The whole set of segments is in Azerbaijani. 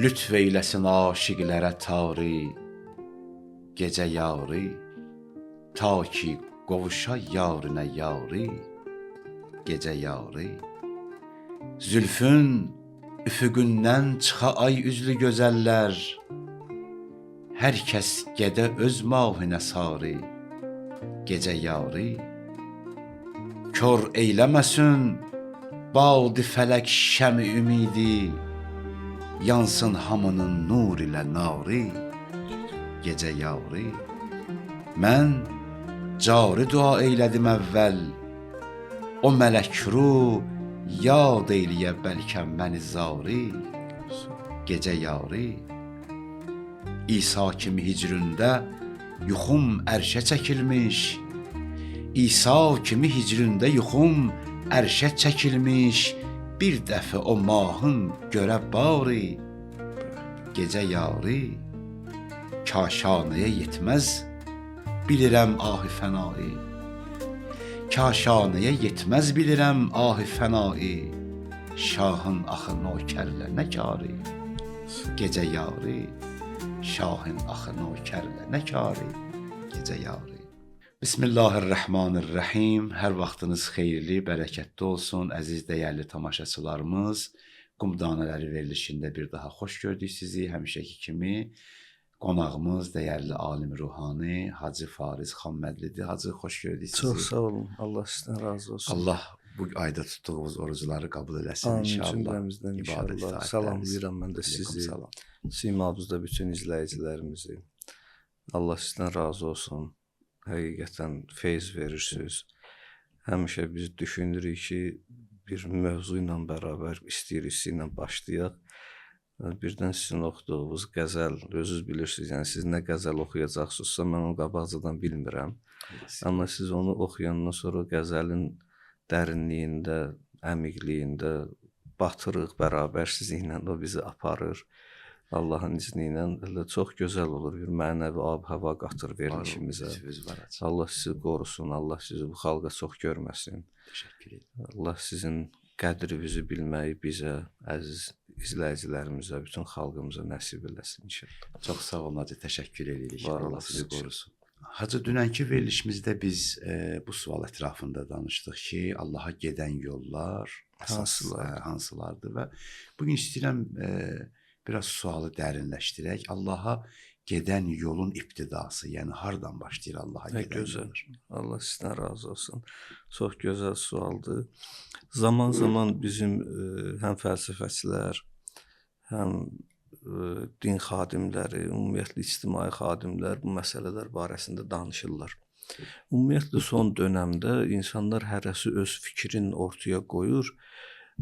Lütf eyləsin aşiqlərə tari, gecə yarı, ta ki qovuşa yarına yarı, gecə yarı. Zülfün üfüqündən çıxa ay üzlü gözəllər, hər kəs gedə öz mahinə sarı, gecə yarı. Kor eyləməsin badi fələk şəmi ümidi, yansın hamının nur ilə nari, gecə yarı. Mən cari dua eylədim əvvəl, o mələk ruh yad eyləyə bəlkə məni zari, gecə yarı. İsa kimi hicründə yuxum ərşə çəkilmiş, İsa kimi hicründə yuxum ərşə çəkilmiş, bir dəfə o mahın görə bari, gecə yarı. Kaşanəyə yetməz, bilirəm ahi fənai. Kaşanəyə yetməz, bilirəm ahi fənai. Şahın axı nökərlə nə karı, gecə yarı. Şahın axı nökərlə nə karı, gecə yarı. Bismillahirrahmanirrahim. Hər vaxtınız xeyirli, bərəkətli olsun, əziz dəyərli tamaşaçılarımız. Qum danələri verilişində bir daha xoş gördük sizi. Həmişəki kimi qonağımız dəyərli alim ruhani Hacı Fariz Xanmədlidir. Hacı, xoş gördük sizi. Çox sağ olun. Allah sizdən razı olsun. Allah bu ayda tutduğumuz orucları qəbul eləsin Amin, inşallah. Cümləmizdən inşallah. Salamlayıram mən də sizi. Salam. Simamızda bütün izləyicilərimizi. Allah sizdən razı olsun. Həqiqətən feyz verirsiniz. Həmişə biz düşünürük ki, bir mövzu ilə bərabər istəyirik sizinlə başlayaq. Birdən sizin oxuduğunuz qəzəl, özünüz bilirsiniz, yəni siz nə qəzəl oxuyacaqsınızsa, mən onu qabaqcadan bilmirəm. Amma siz onu oxuyandan sonra o qəzəlin dərinliyində, əmiqliyində batırıq bərabər sizinlə, o bizi aparır. Allahın izni ilə elə çox gözəl olur, bir mənəvi ab-hava qatır verilişimizə. Allah sizi qorusun, Allah sizi bu xalqa çox görməsin. Təşəkkür edirəm. Allah sizin qədrinizi bilməyi bizə, əziz izləyicilərimizə, bütün xalqımıza nəsib eləsin inşallah. Çox sağ olun Hacı, təşəkkür edirik. Var Allah sizi olasınız. qorusun. Hacı, dünənki verilişimizdə biz bu sual ətrafında danışdıq ki, Allaha gedən yollar əsas hansılardır və bugün istəyirəm biraz sualı dərinləşdirək. Allaha gedən yolun ibtidası, yəni hardan başlayır Allaha gedən gözəl. yollar? Allah sizdən razı olsun. Çox gözəl sualdır. Zaman-zaman bizim həm fəlsəfəçilər, həm din xadimləri, ümumiyyətlə ictimai xadimlər bu məsələlər barəsində danışırlar. Ümumiyyətlə son dönəmdə insanlar hərəsi öz fikrini ortaya qoyur.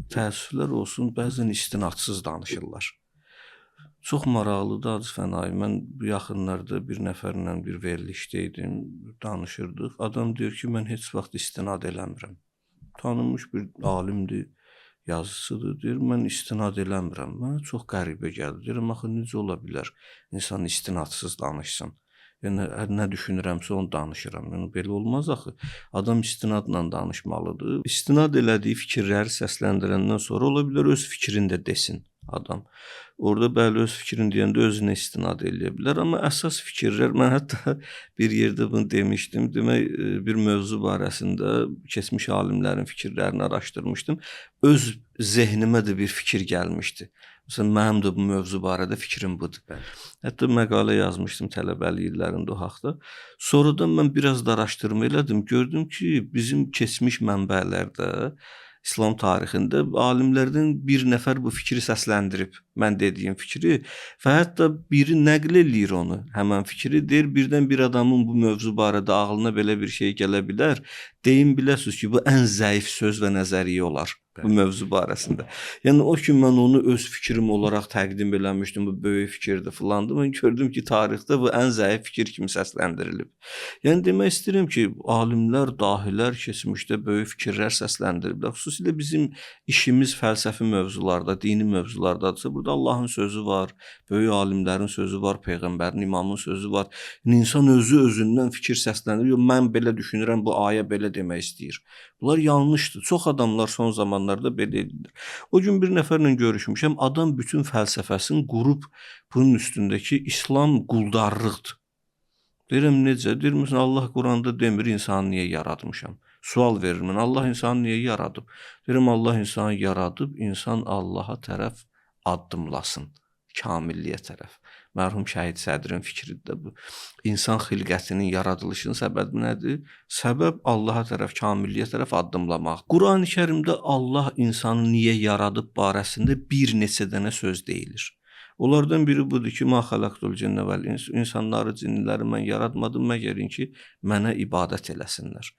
Təəssüflər olsun, bəzən istinadsız danışırlar. Çox maraqlıdır Hacı Fənai. Mən bu yaxınlarda bir nəfərlə bir verilişdə idim, danışırdıq. Adam deyir ki, mən heç vaxt istinad eləmirəm. Tanınmış bir alimdir, yazıçıdır. Deyir, mən istinad eləmirəm. Mənə çox qəribə gəldi. Deyirəm, axı necə ola bilər insan istinadsız danışsın? Yəni nə düşünürəmsə onu danışıram. Yəni belə olmaz axı. Adam istinadla danışmalıdır. İstinad elədiyi fikirləri səsləndirəndən sonra ola bilər öz fikrini də desin adam. Orada bəli öz fikrini deyəndə özünə istinad eləyə bilər, amma əsas fikirlər, mən hətta bir yerdə bunu demişdim. Demək bir mövzu barəsində keçmiş alimlərin fikirlərini araşdırmışdım. Öz zehnimə də bir fikir gəlmişdi. Məsələn, mənim də bu mövzu barədə fikrim budur. Bəli. Hətta məqalə yazmışdım tələbəlik illərində o haqda. Sonradan mən biraz da araşdırma elədim. Gördüm ki, bizim keçmiş mənbələrdə, İslam tarixində alimlərdən bir nəfər bu fikri səsləndirib, mən dediyim fikri, və hətta biri nəql eləyir onu, həmən fikri, deyir, birdən bir adamın bu mövzu barədə ağlına belə bir şey gələ bilər, deyin biləsiniz ki, bu ən zəif söz və nəzəriyyə olar bu mövzu barəsində. Yəni o ki, mən onu öz fikrim olaraq təqdim eləmişdim, bu böyük fikirdir filandı. Mən gördüm ki, tarixdə bu ən zəif fikir kimi səsləndirilib. Yəni demək istəyirəm ki, alimlər, dahilər keçmişdə böyük fikirlər səsləndiriblər. Xüsusilə bizim işimiz fəlsəfi mövzularda, dini mövzulardadırsa, burada Allahın sözü var, böyük alimlərin sözü var, peyğəmbərin, imamın sözü var. Yəni, insan özü özündən fikir səsləndirir. Yox, mən belə düşünürəm, bu ayə belə demək istəyir. Bunlar yanlışdır. Çox adamlar son zamanlarda Müsəlmanlar da belə edirlər. O gün bir nəfərlə görüşmüşəm. Adam bütün fəlsəfəsini qurub bunun üstündəki İslam quldarlıqdır. Deyirəm necə? Deyir, məsələn, Allah Quranda demir insanı niyə yaratmışam. Sual verir mən, Allah insanı niyə yaradıb? Deyirəm, Allah insanı yaradıb, insan Allaha tərəf addımlasın, kamilliyə tərəf. Mərhum Şəhid Sədrin fikridir də bu. İnsan xilqətinin yaradılışının səbəbi nədir? Səbəb Allaha tərəf, kamilliyə tərəf addımlamaq. Qurani Kərimdə Allah insanı niyə yaradıb barəsində bir neçə dənə söz deyilir. Onlardan biri budur ki, ma xalaqtul cinnə vəl ins, insanları, cinniləri mən yaratmadım məgər ki, mənə ibadət eləsinlər.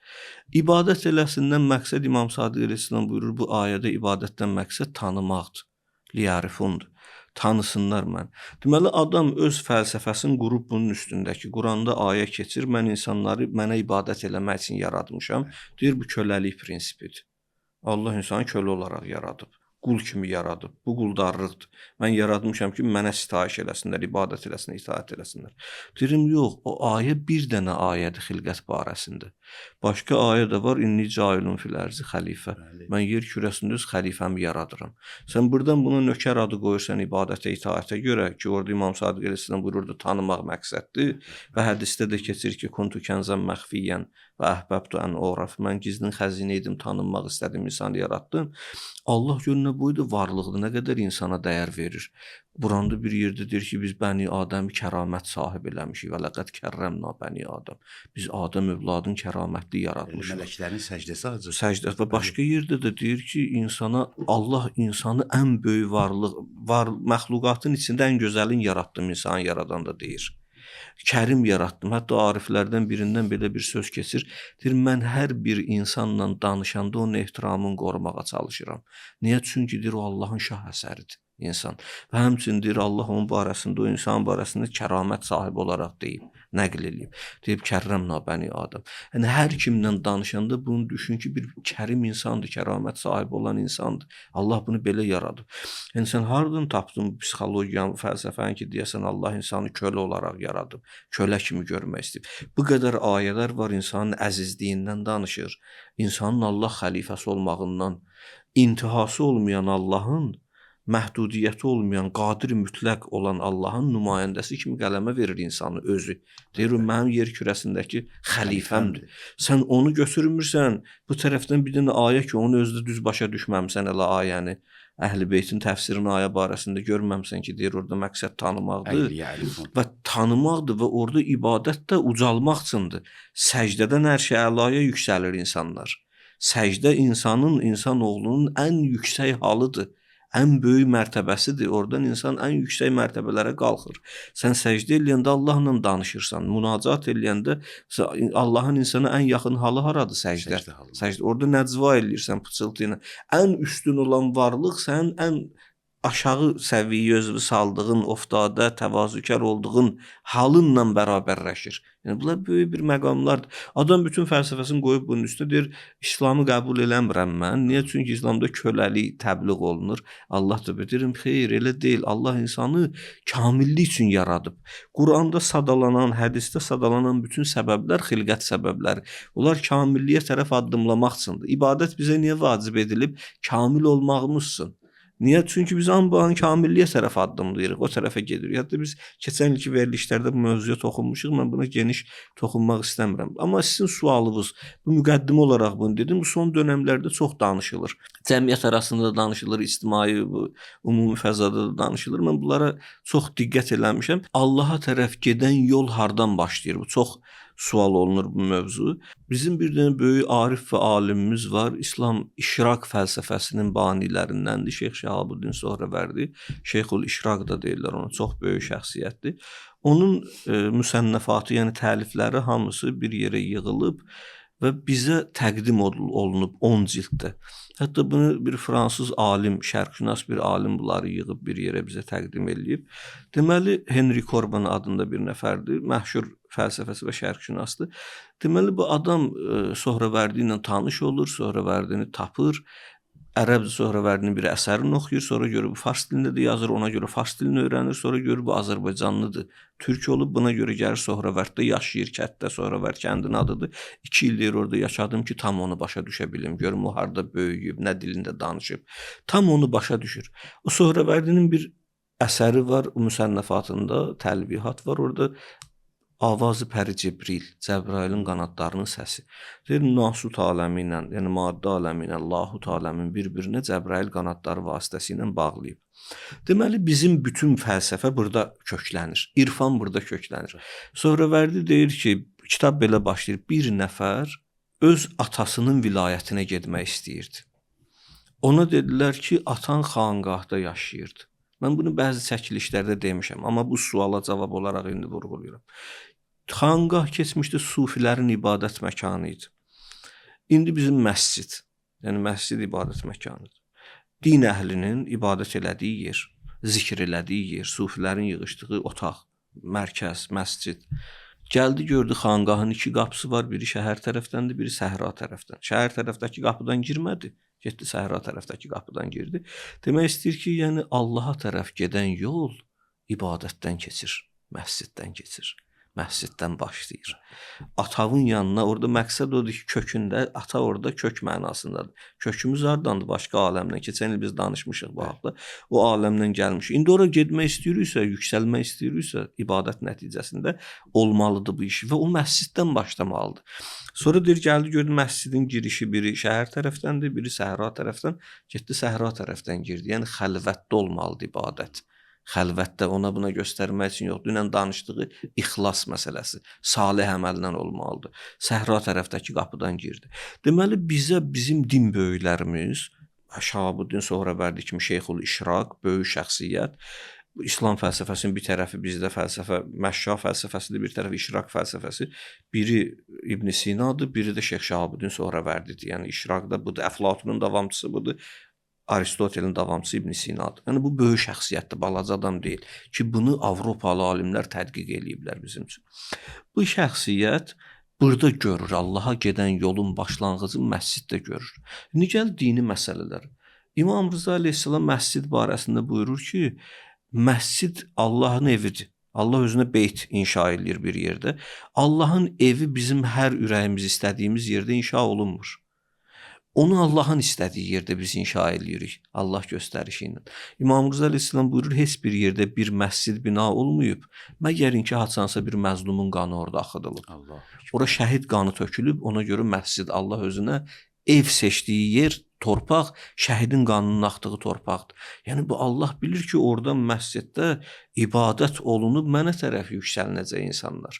İbadət eləsindən məqsəd İmam Sadiq əleyhissalam buyurur, bu ayədə ibadətdən məqsəd tanımaqdır, liyarifundur. Tanısınlar mən. Deməli, adam öz fəlsəfəsini qurub bunun üstündəki Quranda ayə keçir, mən insanları mənə ibadət eləmək üçün yaratmışam. Deyir, bu köləlik prinsipidir. Allah insanı kölə olaraq yaradıb, qul kimi yaradıb. Bu quldarlıqdır. Mən yaratmışam ki, mənə sitayiş eləsinlər, ibadət eləsinlər, itaət eləsinlər. Deyirəm, yox, o ayə bir dənə ayədir xilqət barəsində. Başqa ayə də var, inni cailun fil ərzi xəlifə. Mən yer kürəsində öz xəlifəmi yaradıram. Sən buradan buna nökər adı qoyursan ibadətə, itaətə görə ki, orada İmam Sadiq əleyhissalam buyururdu, tanımaq məqsəddir və hədisdə də keçir ki, kuntu kənzən məxfiyyən və əhbəbtu ən oraf. Mən gizlin xəzinə idim, tanınmaq istədim, insanı yaratdım. Allah gör nə buydu varlıqdır, nə qədər insana dəyər verir. Buranda bir yerdə deyir ki, biz bəni Adəmi kəramət sahib eləmişik və ləqəd kərrəmna bəni Adəm. Biz Adəm övladını kəramətli yaratmışıq. Mələklərin səcdəsi acı. Səcdə və başqa yerdə də deyir ki, insana Allah insanı ən böyük varlıq, var məxluqatın içində ən gözəlini yaratdım, insanı yaradan da deyir. Kərim yaratdım. Hətta ariflərdən birindən belə bir söz keçir. Deyir, mən hər bir insanla danışanda onun ehtiramını qorumağa çalışıram. Niyə? Çünki deyir, o Allahın şah əsəridir insan. Və həmçinin deyir, Allah onun barəsində, o insan barəsində kəramət sahibi olaraq deyib, nəql eləyib. Deyib, kərrəmna bəni Adəm. Yəni, hər kimlə danışanda bunu düşün ki, bir kərim insandır, kəramət sahibi olan insandır. Allah bunu belə yaradıb. Yəni, sən hardan tapdın bu psixologiyanı, bu fəlsəfəni ki, deyəsən Allah insanı kölə olaraq yaradıb, kölə kimi görmək istəyib. Bu qədər ayələr var, insanın əzizliyindən danışır, insanın Allah xəlifəsi olmağından, intihası olmayan Allahın, məhdudiyyəti olmayan, qadir mütləq olan Allahın nümayəndəsi kimi qələmə verir insanı özü. Deyir, o mənim yer kürəsindəki xəlifəmdir. Sən onu götürmürsən, bu tərəfdən bir dənə ayə ki, onu özü də düz başa düşməmsən elə ayəni. Əhl-i Beytin təfsirini ayə barəsində görməmsən ki, deyir, orada məqsəd tanımaqdır və tanımaqdır və orada ibadət də ucalmaq üçündür. Səcdədən ərş-i əlaya yüksəlir insanlar. Səcdə insanın, insanoğlunun ən yüksək halıdır. Ən böyük mərtəbəsidir. Oradan insan ən yüksək mərtəbələrə qalxır. Sən səcdə eləyəndə Allahla danışırsan. Münacat eləyəndə Allahın insana ən yaxın halı haradır? Səcdə. Səcdə. Orada nəcva eləyirsən pıçıltı ilə. Ən üstün olan varlıq sənin ən aşağı səviyyə özünü saldığın, oftadə, təvazökar olduğun halınla bərabərləşir. Yəni bunlar böyük bir məqamlardır. Adam bütün fəlsəfəsini qoyub bunun üstünə deyir, İslamı qəbul eləmirəm mən. Niyə? Çünki İslamda köləlik təbliğ olunur. Allah da deyirəm, xeyr, elə deyil. Allah insanı kamillik üçün yaradıb. Quranda sadalanan, hədisdə sadalanan bütün səbəblər xilqət səbəbləri. Onlar kamilliyə tərəf addımlamaq üçündür. İbadət bizə niyə vacib edilib? Kamil olmağımız üçün. Niyə? Çünki biz an-bu-an kamilliyə tərəf addımlayırıq, o tərəfə gedirik. Hətta biz keçən ilki verilişlərdə bu mövzuya toxunmuşuq, mən buna geniş toxunmaq istəmirəm. Amma sizin sualınız, bu müqəddimə olaraq bunu dedim, bu son dönəmlərdə çox danışılır. Cəmiyyət arasında da danışılır, ictimai, bu, ümumi fəzada da danışılır. Mən bunlara çox diqqət eləmişəm. Allaha tərəf gedən yol hardan başlayır? Bu çox sual olunur bu mövzu. Bizim bir dənə böyük arif və alimimiz var. İslam işraq fəlsəfəsinin banilərindəndir. Şeyx Şəhabuddin Sohrəvərdi. Şeyxül İşraq da deyirlər ona. Çox böyük şəxsiyyətdir. Onun müsənnəfatı, yəni təlifləri hamısı bir yerə yığılıb və bizə təqdim olunub 10 cilddə. Hətta bunu bir fransız alim, şərqşünas bir alim bunları yığıb bir yerə bizə təqdim eləyib. Deməli, Henri Corbin adında bir nəfərdir, məşhur fəlsəfəsi və şərqşünasdır. Deməli, bu adam Sohrəvərdi ilə tanış olur, Sohrəvərdini tapır. Ərəbcə Sohravərdinin bir əsərini oxuyur, sonra görür bu fars dilində də yazır, ona görə fars dilini öyrənir, sonra görür bu Azərbaycanlıdır, türk olub, buna görə gəlir Sohraværddə yaşayır, kənddə, Sohravərd kəndinin adıdır. 2 il deyir orada yaşadım ki, tam onu başa düşə bilim, görüm o harda böyüyüb, nə dilində danışıb. Tam onu başa düşür. O Sohravərdinin bir əsəri var, müsənnəfatında təlbihat var, orada Avazı Pəri Cibril, Cəbrailin qanadlarının səsi. Deyir, nasut aləmi ilə, yəni maddə aləmi ilə lahut aləmin bir-birinə Cəbrail qanadları vasitəsilə bağlayıb. Deməli, bizim bütün fəlsəfə burada köklənir, irfan burada köklənir. Sohravərdi deyir ki, kitab belə başlayır, bir nəfər öz atasının vilayətinə getmək istəyirdi. Ona dedilər ki, atan xanqahda yaşayırdı. Mən bunu bəzi çəkilişlərdə demişəm, amma bu suala cavab olaraq indi vurğulayıram. Xanqah keçmişdə sufilərin ibadət məkanı idi. İndi bizim məscid, yəni məscid ibadət məkanıdır. Din əhlinin ibadət elədiyi yer, zikr elədiyi yer, sufilərin yığışdığı otaq, mərkəz, məscid. Gəldi gördü xanqahın 2 qapısı var, biri şəhər tərəfdəndir, biri səhra tərəfdən. Şəhər tərəfdəki qapıdan girmədi. Getdi səhra tərəfdəki qapıdan girdi. Demək istəyir ki, yəni Allaha tərəf gedən yol ibadətdən keçir, məsciddən keçir, məsciddən başlayır. Atavın yanına, orada məqsəd odur ki, kökündə, ata orada kök mənasındadır. Kökümüz hardandır? Başqa aləmdən. Keçən il biz danışmışıq bu haqda. O aləmdən gəlmiş. İndi ora getmək istəyiriksə, yüksəlmək istəyiriksə, ibadət nəticəsində olmalıdır bu iş və o məsciddən başlamalıdır. Sonra deyir, gəldi, gördü məscidin girişi biri şəhər tərəfdəndir, biri səhra tərəfdən. Getdi səhra tərəfdən girdi. Yəni xəlvətdə olmalıdır ibadət. Xəlvətdə ona buna göstərmək üçün yox. Dünən danışdığı ixlas məsələsi salih əməllə olmalıdır. Səhra tərəfdəki qapıdan girdi. Deməli, bizə bizim din böyüklərimiz, Şahabuddin Sohravərdi kimi Şeyxül İşraq, böyük şəxsiyyət, İslam fəlsəfəsinin bir tərəfi bizdə fəlsəfə, Məşşa fəlsəfəsidir, bir tərəfi İşraq fəlsəfəsi. Biri İbn Sinadır, biri də Şeyx Şahabuddin Sohravərdidir. Yəni İşraqda budur, Əflatunun davamçısı budur. Aristotelin davamçısı İbn Sinadır. Yəni bu böyük şəxsiyyətdir, balaca adam deyil ki, bunu Avropalı alimlər tədqiq eləyiblər bizim üçün. Bu şəxsiyyət burada görür, Allaha gedən yolun başlanğıcı məsciddə görür. İndi gəl dini məsələlər. İmam Rıza əleyhissalam məscid barəsində buyurur ki, məscid Allahın evidir. Allah özünə beyt inşa eləyir bir yerdə. Allahın evi bizim hər ürəyimiz istədiyimiz yerdə inşa olunmur. Onu Allahın istədiyi yerdə biz inşa eləyirik, Allah göstərişi ilə. İmam Rıza əleyhissalam buyurur, heç bir yerdə bir məscid bina olmayıb, məgər ki, haçansa bir məzlumun qanı orada axıdılıb. Allah. Ora şəhid qanı tökülüb, ona görə məscid Allah özünə ev seçdiyi yer, torpaq, şəhidin qanının axdığı torpaqdır. Yəni bu Allah bilir ki, orada məsciddə ibadət olunub, mənə tərəf yüksəlinəcək insanlar.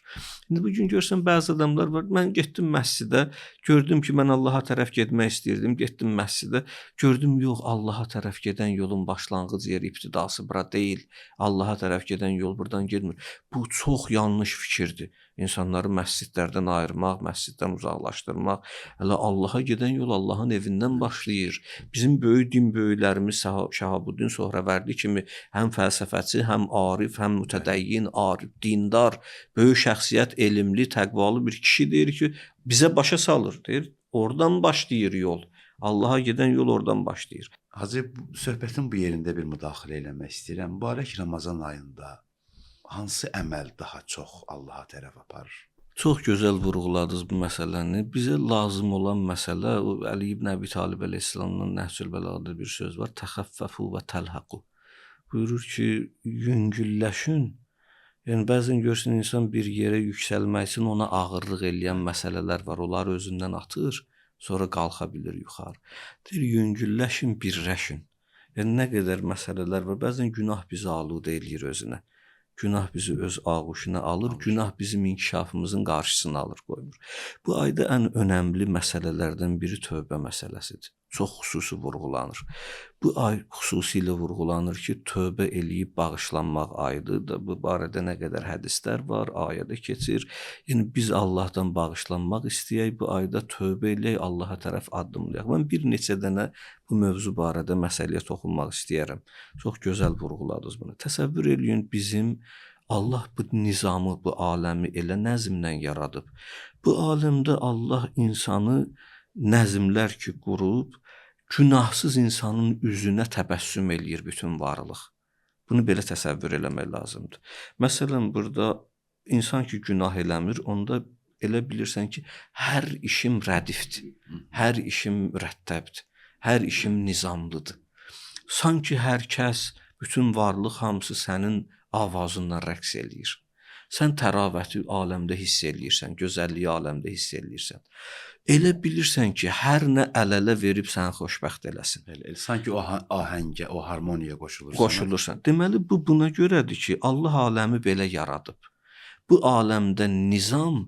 İndi bugün görsən bəzi adamlar var. Mən getdim məscidə, gördüm ki, mən Allaha tərəf getmək istəyirdim, getdim məscidə, gördüm yox, Allaha tərəf gedən yolun başlanğıc yeri, ibtidası bura deyil. Allaha tərəf gedən yol buradan getmir. Bu çox yanlış fikirdir. İnsanları məscidlərdən ayırmaq, məsciddən uzaqlaşdırmaq. Hələ Allaha gedən yol Allahın evindən başlayır. Bizim böyük din böyüklərimiz Şahabuddin Sohravərdi kimi həm fəlsəfəçi, həm arif, həm mütədəyyin, arif, dindar, böyük şəxsiyyət, elmli, təqvalı bir kişi deyir ki, bizə başa salır, deyir, oradan başlayır yol. Allaha gedən yol oradan başlayır. Hacı, söhbətin bu yerində bir müdaxilə eləmək istəyirəm. Mübarək Ramazan ayında hansı əməl daha çox Allaha tərəf aparır? Çox gözəl vurğuladınız bu məsələni. Bizə lazım olan məsələ, o Əli ibn Əbi Talib əleyhissalamdan Nəhcül Bəlağada bir söz var. Təxəffəfu və təlhaqu. Buyurur ki, yüngülləşin. Yəni bəzən görsən insan bir yerə yüksəlmək üçün ona ağırlıq eləyən məsələlər var. Onları özündən atır, sonra qalxa bilir yuxarı. Deyir, yüngülləşin, birləşin. Yəni nə qədər məsələlər var. Bəzən günah bizi aludə eləyir özünə. Günah bizi öz ağuşuna alır, günah bizim inkişafımızın qarşısını alır, qoymur. Bu ayda ən önəmli məsələlərdən biri tövbə məsələsidir. Çox xüsusi vurğulanır. Bu ay xüsusilə vurğulanır ki, tövbə eləyib bağışlanmaq ayıdır da. Bu barədə nə qədər hədislər var, ayədə keçir. Yəni biz Allahdan bağışlanmaq istəyək, bu ayda tövbə eləyək, Allaha tərəf addımlayaq. Mən bir neçə dənə bu mövzu barədə məsələyə toxunmaq istəyərəm. Çox gözəl vurğuladınız bunu. Təsəvvür eləyin, bizim Allah bu nizamı, bu aləmi elə nəzmlə yaradıb. Bu aləmdə Allah insanı nəzmlər ki qurub, Günahsız insanın üzünə təbəssüm eləyir bütün varlıq. Bunu belə təsəvvür eləmək lazımdır. Məsələn, burada insan ki günah eləmir, onda elə bilirsən ki, hər işim rədifdir, hər işim mürəttəbdir, hər işim nizamlıdır. Sanki hər kəs, bütün varlıq hamısı sənin avazından rəqs eləyir. Sən təravəti aləmdə hiss eləyirsən, gözəlliyi aləmdə hiss eləyirsən. Elə bilirsən ki, hər nə əl-ələ verib səni xoşbəxt eləsin. Elə, sanki o ahəngə, o harmoniyaya qoşulursan. Qoşulursan. Deməli, bu buna görədir ki, Allah aləmi belə yaradıb. Bu aləmdə nizam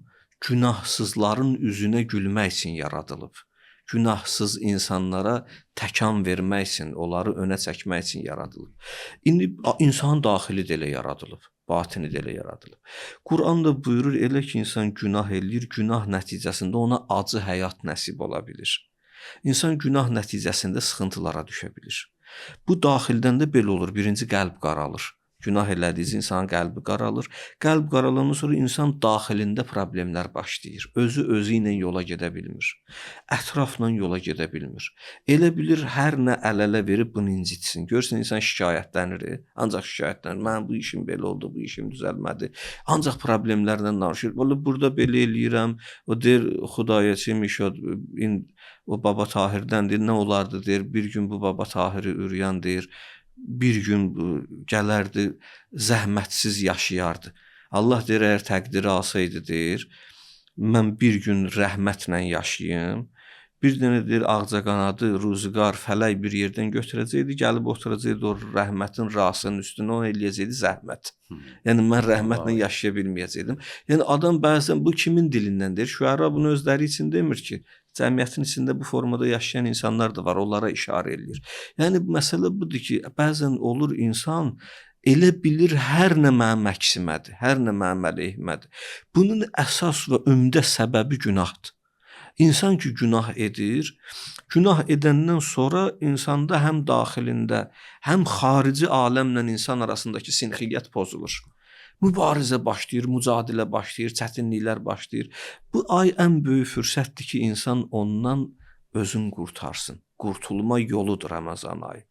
günahsızların üzünə gülmək üçün yaradılıb. Günahsız insanlara təkan vermək üçün, onları önə çəkmək üçün yaradılıb. İndi insanın daxili də elə yaradılıb, batini də elə yaradılıb. Quran da buyurur, elə ki insan günah eləyir, günah nəticəsində ona acı həyat nəsib ola bilir. İnsan günah nəticəsində sıxıntılara düşə bilir. Bu daxildən də belə olur. Birinci qəlb qaralır. Günah elədiyi insanın qəlbi qaralır. Qəlb qaralandan sonra insan daxilində problemlər başlayır. Özü özü ilə yola gedə bilmir. Ətrafla yola gedə bilmir. Elə bilir hər nə əl-ələ verib bunu incitsin. Görürsən insan şikayətlənir. Ancaq şikayətlənir. Mənim bu işim belə oldu, bu işim düzəlmədi. Ancaq problemlərlə danışır. Vallahi burada belə eləyirəm. O deyir Xudaya çimiş o Baba Tahirdən deyir, nə olardı deyir. Bir gün bu Baba Tahiri üryan deyir. Bir gün gələrdi, zəhmətsiz yaşayardı. Allah deyir, əgər təqdiri alsaydı deyir, mən bir gün rəhmətlə yaşayım. Bir dənə deyir, ağcaqanadı, ruziqar, fələk bir yerdən götürəcəkdi, gəlib oturacaqdı o rəhmətin rasının üstünə, onu eləyəcəkdi zəhmət. Yəni, mən rəhmətlə yaşaya bilməyəcəkdim. Yəni, adam bəzən bu kimin dilindən deyir? Şüəra bunu özləri üçün demir ki, cəmiyyətin içində bu formada yaşayan insanlar da var, onlara işarə eləyir. Yəni, məsələ budur ki, bəzən olur insan elə bilir hər nə mənim əksimədir, hər nə mənim əleyhimədir. Bunun əsas və ümdə səbəbi günahdır. İnsan ki günah edir, günah edəndən sonra insanda həm daxilində, həm xarici aləmlə insan arasındakı sinxiyyət pozulur. Mübarizə başlayır, mücadilə başlayır, çətinliklər başlayır. Bu ay ən böyük fürsətdir ki, insan ondan özün qurtarsın. Qurtulma yoludur Ramazan ayı.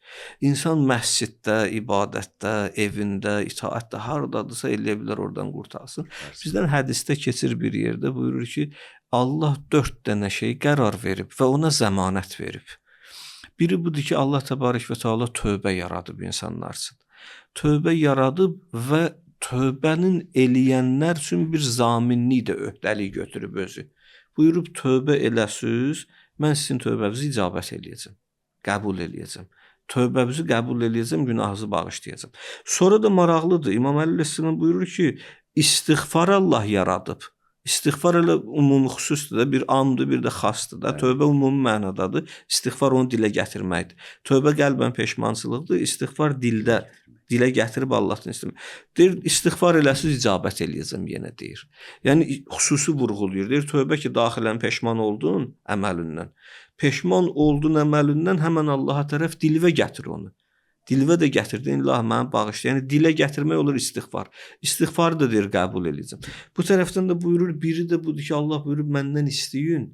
İnsan məsciddə, ibadətdə, evində, itaətdə, hardadırsa eləyə bilər oradan qurtarsın. Bizdən hədisdə keçir bir yerdə buyurur ki, Allah 4 dənə şey qərar verib və ona zəmanət verib. Biri budur ki, Allah təbarək və təala tövbə yaradıb insanlar üçün. Tövbə yaradıb və tövbənin eləyənlər üçün bir zaminlik də öhdəlik götürüb özü. Buyurub tövbə eləsiz, mən sizin tövbənizi icabət eləyəcəm, qəbul eləyəcəm. Tövbənizi qəbul eləyəcəm, günahınızı bağışlayacağam. Sonra da maraqlıdır, İmam Əli əleyhissalam buyurur ki, istiğfar Allah yaradıb. İstiğfar elə ümumi xüsusdur da, bir amdır, bir də xasdır da. Tövbə ümumi mənadadır, istiğfar onu dilə gətirməkdir. Tövbə qəlbən peşmançılıqdır, istiğfar dildə, dilə gətirib Allahdan istəmək. Deyir, istiğfar eləsiz icabət eləyəcəm yenə deyir. Yəni, xüsusi vurğulayır. Deyir, tövbə ki, daxilən peşman oldun əməlindən. Peşman oldun əməlindən həmən Allaha tərəf dilvə gətir onu. Dilvə də gətirdin, Allah məni bağışla. Yəni, dilə gətirmək olur istiğfar. İstiğfarı da deyir, qəbul eləyəcəm. Bu tərəfdən də buyurur, biri də budur ki, Allah buyurur, məndən istəyin.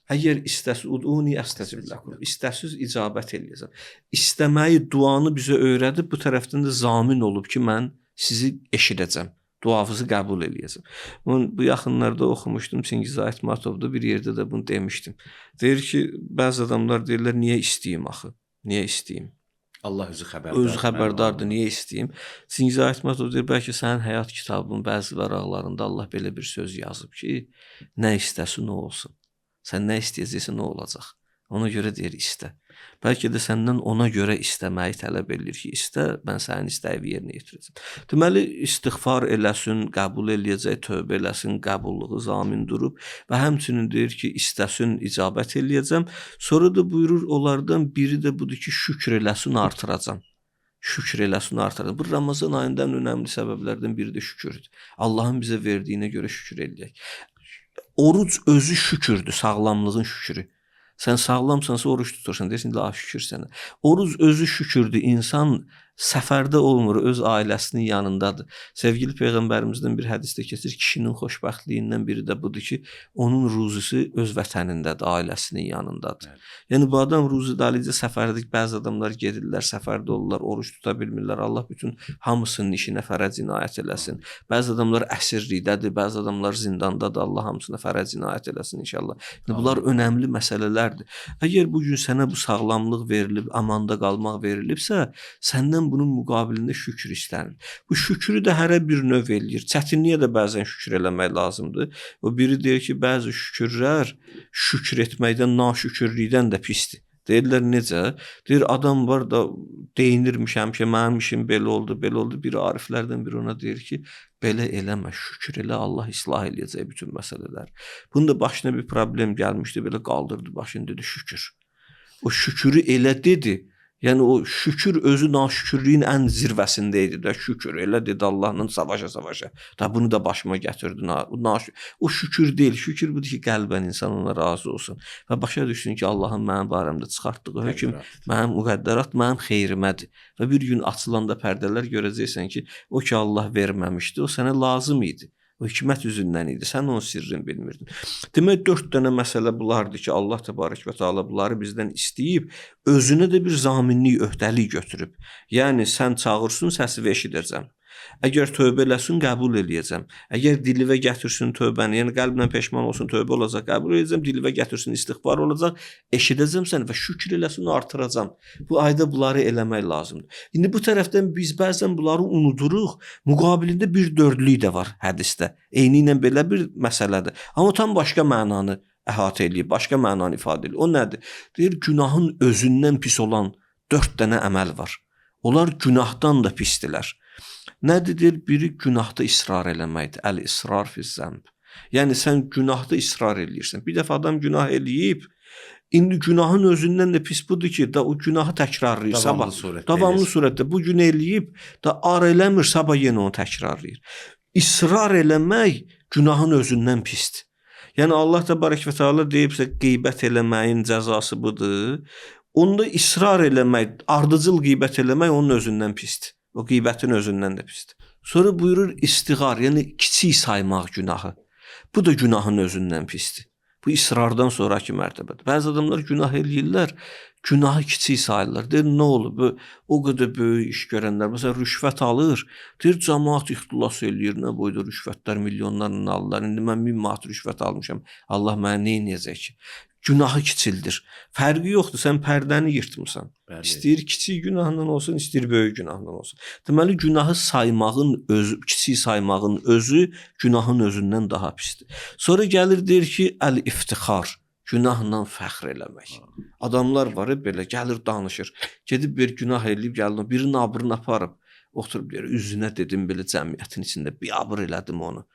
Əgər istəsiz, uduni əstəcib ləkum, istəsiz icabət eləyəcəm. İstəməyi, duanı bizə öyrədib, bu tərəfdən də zamin olub ki, mən sizi eşidəcəm, duanızı qəbul eləyəcəm. Bunu bu yaxınlarda oxumuşdum, Çingiz Aytmatovda bir yerdə də bunu demişdim. Deyir ki, bəzi adamlar deyirlər, niyə istəyim axı, niyə istəyim? Allah özü xəbərdardır. Özü xəbərdardır, niyə istəyim? Çingiz Aytmatov deyir, bəlkə sənin həyat kitabının bəzi vəraqlarında Allah belə bir söz yazıb ki, nə istəsin, o olsun. Sən nə istəyəcəksən, o olacaq. Ona görə deyir, istə. Bəlkə də səndən ona görə istəməyi tələb eləyir ki, istə, mən sənin istəyini yerinə yetirəcəm. Deməli, istiğfar eləsin, qəbul eləyəcək, tövbə eləsin, qəbulluğu zamin durub və həmçinin deyir ki, istəsin, icabət eləyəcəm. Sonra da buyurur, onlardan biri də budur ki, şükr eləsin, artıracam. Şükr eləsin, artıracam. Bu Ramazan ayında ən önəmli səbəblərdən biri də şükürdür. Allahın bizə verdiyinə görə şükür eləyək. Oruc özü şükürdür, sağlamlığın şükürü. Sən sağlamsansa oruç tutursan, deyirsən, la şükür sənə. Oruc özü şükürdür. İnsan Səfərdə olmur, öz ailəsinin yanındadır. Sevgili Peyğəmbərimizdən bir hədisdə keçir, kişinin xoşbəxtliyindən biri də budur ki, onun ruzisi öz vətənindədir, ailəsinin yanındadır. Evet. Yəni bu adam ruzi dalıca səfərdə, bəzi adamlar gedirlər, səfərdə olurlar, oruç tuta bilmirlər. Allah bütün hamısının işinə fərəc inayət eləsin. Bəzi adamlar əsirlikdədir, bəzi adamlar zindandadır. Allah hamısına fərəc inayət eləsin inşallah. Yəni, bunlar önəmli məsələlərdir. Əgər bu gün sənə bu sağlamlıq verilib, amanda qalmaq verilibsə, səndən bunun müqabilində şükür istənir. Bu şükrü də hərə bir növ eləyir. Çətinliyə də bəzən şükür eləmək lazımdır. O biri deyir ki, bəzi şükürlər şükür etməkdən, naşükürlükdən də pisdir. Deyirlər necə? Deyir adam var da deyinirmiş həmişə, mənim işim belə oldu, belə oldu. Bir ariflərdən biri ona deyir ki, belə eləmə, şükür elə, Allah islah eləyəcək bütün məsələlər. Bunun da başına bir problem gəlmişdi, belə qaldırdı başını, dedi şükür. O şükürü elə dedi. Yəni o şükür özü naşükürlüyün ən zirvəsində idi də, şükür elə dedi Allahla savaşa-savaşa. Da bunu da başıma gətirdin. O şükür deyil, şükür budur ki, qəlbən insan ona razı olsun və başa düşsün ki, Allahın mənim barəmdə çıxartdığı hökm, mənim müqəddərat mənim xeyrimədir. Və bir gün açılanda pərdələr görəcəksən ki, o ki Allah verməmişdi, o sənə lazım idi. O hikmət üzündən idi. Sən onun sirrini bilmirdin. Demək 4 dənə məsələ bunlardır ki, Allah təbarək və təala bunları bizdən istəyib, özünə də bir zaminlik, öhdəlik götürüb. Yəni sən çağırsın, səsi eşidəcəm. Əgər tövbə eləsin, qəbul eləyəcəm. Əgər dilivə gətirsin tövbəni, yəni qəlblə peşman olsun, tövbə olacaq, qəbul eləyəcəm. Dilivə gətirsin, istiğfar olacaq, eşidəcəm səni və şükür eləsin, artıracam. Bu ayda bunları eləmək lazımdır. İndi bu tərəfdən biz bəzən bunları unuduruq. Müqabilində bir dördlük də var hədisdə. Eyni ilə belə bir məsələdir. Amma tam başqa mənanı əhatə eləyir, başqa mənanı ifadə eləyir. O nədir? Deyir, günahın özündən pis olan 4 dənə əməl var. Onlar günahdan da pisdilər. Nədir? Deyir, biri günahda israr eləməkdir. Əl-israr fiz-zəmb. Yəni sən günahda israr eləyirsən. Bir dəfə adam günah eləyib, indi günahın özündən də pis budur ki, da o günahı təkrarlayır. Davamlı surətdə. Davamlı surətdə bu gün eləyib, da ar eləmir, sabah yenə onu təkrarlayır. İsrar eləmək günahın özündən pisdir. Yəni Allah təbarək və təala deyibsə qeybət eləməyin cəzası budur. Onda israr eləmək, ardıcıl qeybət eləmək onun özündən pisdir. O qeybətin özündən də pisdir. Sonra buyurur istiğar, yəni kiçik saymaq günahı. Bu da günahın özündən pisdir. Bu isrardan sonraki mərtəbədir. Bəzi adamlar günah eləyirlər, günahı kiçik sayırlar. Deyir, nə olub? O qədər böyük iş görənlər, məsələn, rüşvət alır, deyir, cəmaat ixtilas eləyir, nə boyda rüşvətlər milyonlarla alırlar. İndi mən 1000 manat rüşvət almışam, Allah mənə nə eləyəcək ki? Günahı kiçildir. Fərqi yoxdur, sən pərdəni yırtmısan. Bəli. İstəyir kiçik günahla olsun, istəyir böyük günahla olsun. Deməli, günahı saymağın özü, kiçik saymağın özü günahın özündən daha pisdir. Sonra gəlir deyir ki, əl-iftixar, günahla fəxr eləmək. Adamlar var, belə gəlir danışır. Gedib bir günah eləyib gəlir, birinin abrını aparıb, oturub deyir, üzünə dedim belə cəmiyyətin içində bir abır elədim onu.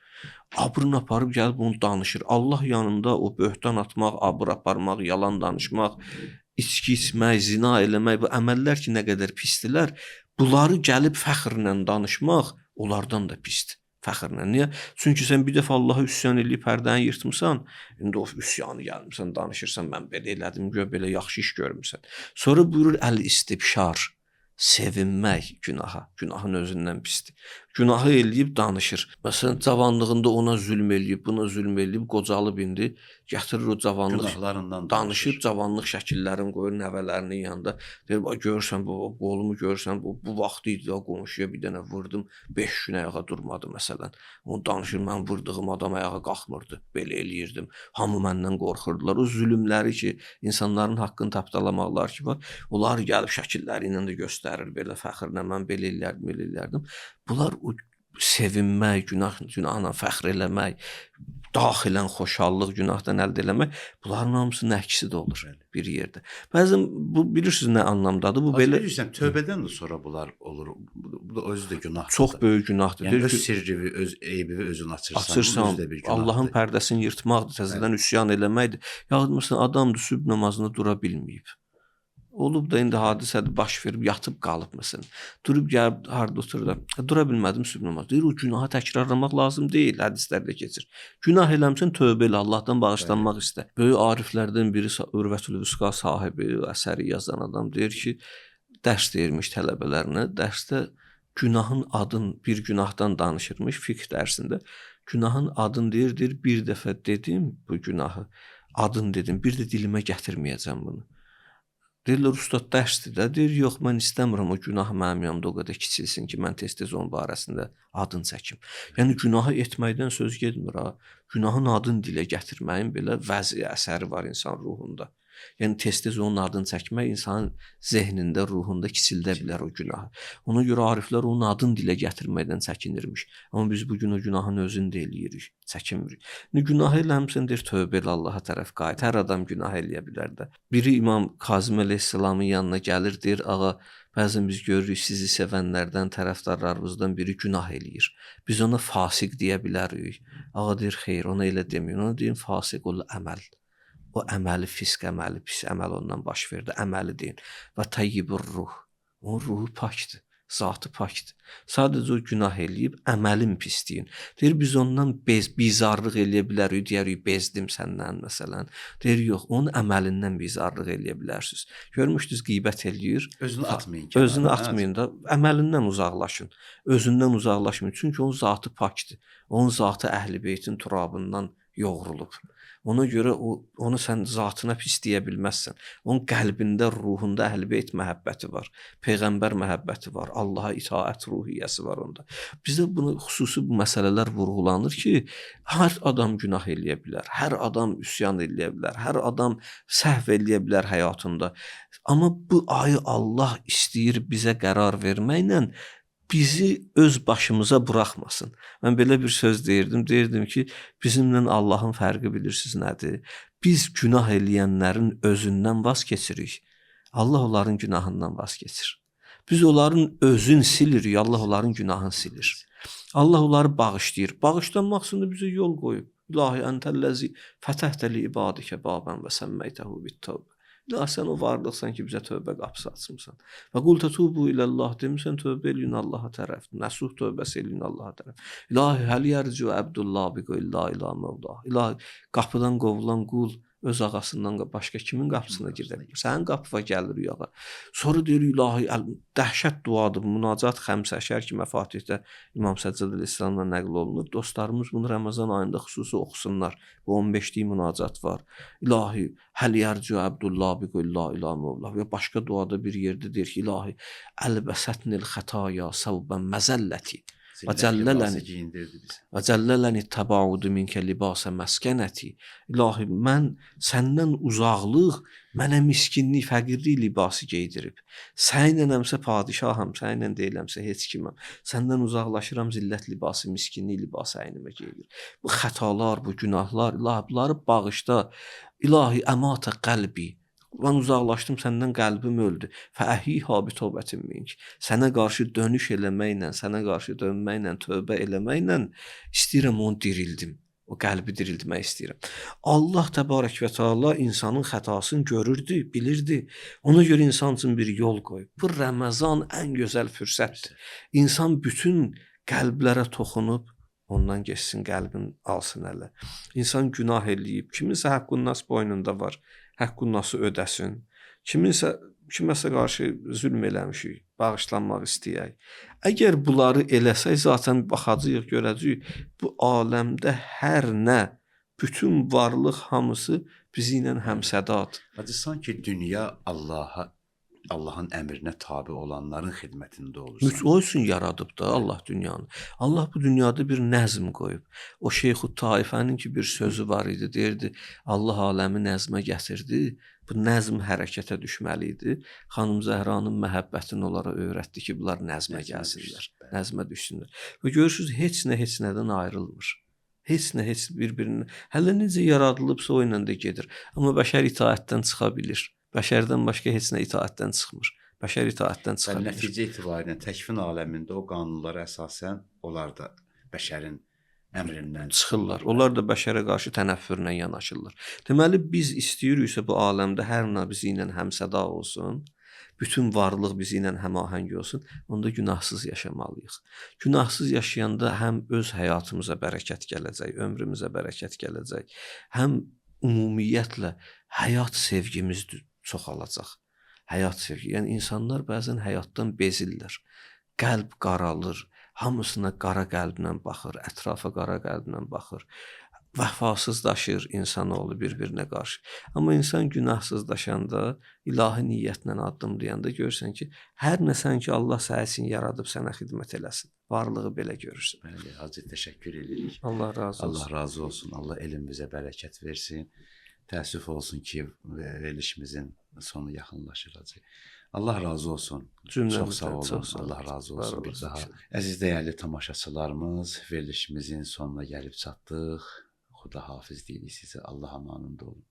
Abrını aparıb gəlib onu danışır. Allah yanında o böhtan atmaq, abır aparmaq, yalan danışmaq, içki içmək, zina eləmək, bu əməllər ki, nə qədər pisdirlər, bunları gəlib fəxrlə danışmaq onlardan da pisdir. Fəxrlə. Niyə? Çünki sən bir dəfə Allaha üsyan eləyib pərdəni yırtmısan, indi o üsyanı gəlmirsən, danışırsan, mən belə elədim, gör belə yaxşı iş görmüsən. Sonra buyurur əl-istibşar, sevinmək günaha, günahın özündən pisdir. Günahı eləyib danışır. Məsələn, cavanlığında ona zülm eləyib, buna zülm eləyib, qocalıb indi, gətirir o cavanlıq günahlarından danışır, cavanlıq şəkillərini qoyur nəvələrinin yanında. Deyir, bax görürsən bu qolumu görürsən, bu vaxtı idi da qonşuya bir dənə vurdum, 5 gün ayağa durmadı məsələn. Onu danışır, mən vurduğum adam ayağa qalxmırdı, belə eləyirdim. Hamı məndən qorxurdular. O zülmləri ki, insanların haqqını tapdalamaqlar ki var, onlar gəlib şəkilləri ilə də göstərir belə fəxrlə, mən belə eləyərdim, belə eləyərdim. Bunlar o sevinmək, günahla fəxr eləmək, daxilən xoşallıq günahdan əldə eləmək, bunların hamısının əksi də olur bir yerdə. Bəzən bu bilirsiniz nə anlamdadır? Bu belə bilirsən, tövbədən də sonra bunlar olur. Bu da özü də günahdır. Çox böyük günahdır. Yəni, öz sirrini, öz eybini özün açırsan, özü də bir günahdır. Allahın pərdəsini yırtmaqdır, təzədən üsyan eləməkdir. Yaxud məsələn adamdır, sübh namazını dura bilməyib. Olub da indi hadisədir, baş verib, yatıb qalıb məsələn. Durub gəlib harda oturur da, dura bilmədim sübh namazı. Deyir, o günahı təkrarlamaq lazım deyil, hədislərdə keçir. Günah eləmsən, tövbə elə, Allahdan bağışlanmaq istə. Böyük ariflərdən biri, Ürvətül Vüsqa sahibi, əsəri yazan adam deyir ki, dərs deyirmiş tələbələrinə. Dərsdə günahın adın, bir günahdan danışırmış fiqh dərsində. Günahın adını deyir, bir dəfə dedim bu günahı, adını dedim, bir də dilimə gətirməyəcəm bunu. Deyirlər, ustad dərsdir də, deyir, yox, mən istəmirəm o günah mənim yanımda o qədər kiçilsin ki, mən tez-tez onun barəsində adını çəkim. Yəni, günahı etməkdən söz getmir, ha. Günahın adını dilə gətirməyin belə vəzi əsəri var insan ruhunda. Yəni, tez-tez onun adını çəkmək insanın zehnində, ruhunda kiçildə bilər o günahı. Ona görə ariflər onun adını dilə gətirməkdən çəkinirmiş. Amma biz bugün o günahın özünü də eləyirik, çəkinmirik. Günah eləmişsən, deyir, tövbə elə, Allaha tərəf qayıt. Hər adam günah eləyə bilər də. Biri İmam Kazım əleyhissalamın yanına gəlir, deyir, ağa, bəzən biz görürük sizi sevənlərdən, tərəfdarlarımızdan biri günah eləyir. Biz ona fasiq deyə bilərik. Ağa deyir, xeyr, ona elə deməyin. Ona deyin, fasiq ol əməl. O əməli, fisk əməli, pis əməl ondan baş verdi, əməli deyin. Və təyyibur ruh. Onun ruhu pakdır, zatı pakdır. Sadəcə o günah eləyib, əməlin pisliyin. Deyir, biz ondan bizarlıq eləyə bilərik, deyərik, bezdim səndən məsələn. Deyir, yox, onun əməlindən bizarlıq eləyə bilərsiniz. Görmüşdünüz, qeybət eləyir. Özünü atmayın. Özünü atmayın da, əməlindən uzaqlaşın. Özündən uzaqlaşmayın. Çünki onun zatı pakdır. Onun zatı Əhl-i Beytin turabından yoğrulub. Ona görə onu sən zatına pis deyə bilməzsən. Onun qəlbində, ruhunda Əhl-i Beyt məhəbbəti var, Peyğəmbər məhəbbəti var, Allaha itaət ruhiyyəsi var onda. Bizdə bunu xüsusi bu məsələlər vurğulanır ki, hər adam günah eləyə bilər, hər adam üsyan eləyə bilər, hər adam səhv eləyə bilər həyatında. Amma bu ayı Allah istəyir bizə qərar verməklə bizi öz başımıza buraxmasın. Mən belə bir söz deyirdim. Deyirdim ki, bizimlə Allahın fərqi bilirsiniz nədir? Biz günah eləyənlərin özündən vaz keçirik. Allah onların günahından vaz keçir. Biz onların özünü silirik, Allah onların günahını silir. Allah onları bağışlayır. Bağışlanmaq üçün də bizə yol qoyub. İlahi entəl-ləzi fətəhtə li ibadikə babən və səmməytəhu bit-tövbə. İlahi, sən o varlıqsan ki, bizə tövbə qapısı açmısan. Və qul tətubu ilallah demisən, tövbə eləyin Allaha tərəf. Nəsuh tövbəsi eləyin Allaha tərəf. İlahi, həl yərcu əbdullah biqo illa ila mövlah. İlahi, qapıdan qovulan qul öz ağasından başqa kimin qapısına gedə bilər? Sənin qapıva gəlir ağa. Sonra deyir, ilahi, dəhşət duadır. Münacat xəmsə əşər ki, Məfatihdə İmam Səccad əleyhissalamdan nəql olunur. Dostlarımız bunu Ramazan ayında xüsusi oxusunlar. Bu 15-lik münacat var. İlahi, həl yərcu əbdullah biqo illa ila mövlah. Və başqa duada bir yerdə deyir ki, ilahi, əlbəsətnil xətaya səvbən məzəlləti. Və cəllələni təbaudu minkə libasə məskənəti. İlahi, mən səndən uzaqlıq mənə miskinlik, fəqirlik libası geydirib. Səninləmsə padişaham, səninlə deyiləmsə heç kiməm. Səndən uzaqlaşıram, zillət libası, miskinlik libası əynimə geyilir. Bu xətalar, bu günahlar, ilahi, bunları bağışla. İlahi, əmatə qəlbi. Mən uzaqlaşdım, səndən qəlbim öldü. Fəəhiyha bi tövbətin mink. Sənə qarşı dönüş eləməklə, sənə qarşı dönməklə, tövbə eləməklə istəyirəm onu dirildim. O qəlbi diriltmək istəyirəm. Allah təbarək və təala insanın xətasını görürdü, bilirdi. Ona görə insan üçün bir yol qoyub. Bu Ramazan ən gözəl fürsətdir. İnsan bütün qəlblərə toxunub, ondan geçsin, qəlbin alsın ələ. İnsan günah eləyib, kiminsə həqqun-nas boynunda var, həqqun-nası ödəsin. Kiməsə qarşı zülm eləmişik, bağışlanmaq istəyək. Əgər bunları eləsək, zaten baxacağıq, görəcəyik, bu aləmdə hər nə, bütün varlıq hamısı bizi ilə həmsədadır. Hacı, sanki dünya Allahın əmrinə tabi olanların xidmətində olursan. O üçün yaradıb da Allah dünyanı. Allah bu dünyada bir nəzm qoyub. O Şeyx-ü Taifənin ki bir sözü var idi, deyirdi, Allah aləmi nəzmə gətirdi, bu nəzm hərəkətə düşməli idi. Xanım Zəhranın məhəbbətini onlara öyrətdi ki, bunlar nəzmə gəlsinlər, nəzmə düşsünlər. Və görürsünüz, heç nə heç nədən ayrılmır. Heç nə heç bir-birinə. Hələ necə yaradılıbsa o ilə də gedir. Amma bəşər itaətdən çıxa bilir. Bəşərdən başqa heç nə itaətdən çıxmır. Bəşər itaətdən çıxa bilir. Nəticə etibarilə təkvin aləmində o qanunlara əsasən onlar da bəşərin əmrindən çıxırlar. Onlar da bəşərə qarşı tənəffürlə yanaşırlar. Deməli, biz istəyiriksə bu aləmdə hər nə bizi ilə həmsəda olsun, bütün varlıq bizi ilə həmahəng olsun, onda günahsız yaşamalıyıq. Günahsız yaşayanda həm öz həyatımıza bərəkət gələcək, ömrümüzə bərəkət gələcək, həm ümumiyyətlə həyat sevgimiz çoxalacaq. Həyat sevgi. Yəni insanlar bəzən həyatdan bezirlər. Qəlb qaralır, hamısına qara qəlblə baxır, ətrafa qara qəlblə baxır. Vəfasızlaşır insanoğlu bir-birinə qarşı. Amma insan günahsızlaşanda, ilahi niyyətlə addımlayanda görürsən ki, hər nə sən ki Allah sənin üçün yaradıb sənə xidmət eləsin. Varlığı belə görürsən. Bəli, Hacı təşəkkür edirik. Allah razı olsun. Allah razı olsun. Allah elmimizə bərəkət versin. Təəssüf olsun ki, verilişimizin sonu yaxınlaşır Hacı. Allah razı olsun. Cümləmizdən Çox sağ olun. çox sağ olun. Allah razı Var olsun bir olasın daha. inşallah. Əziz dəyərli tamaşaçılarımız, verilişimizin sonuna gəlib çatdıq. Xuda hafiz deyirik sizə. Allah amanında olun.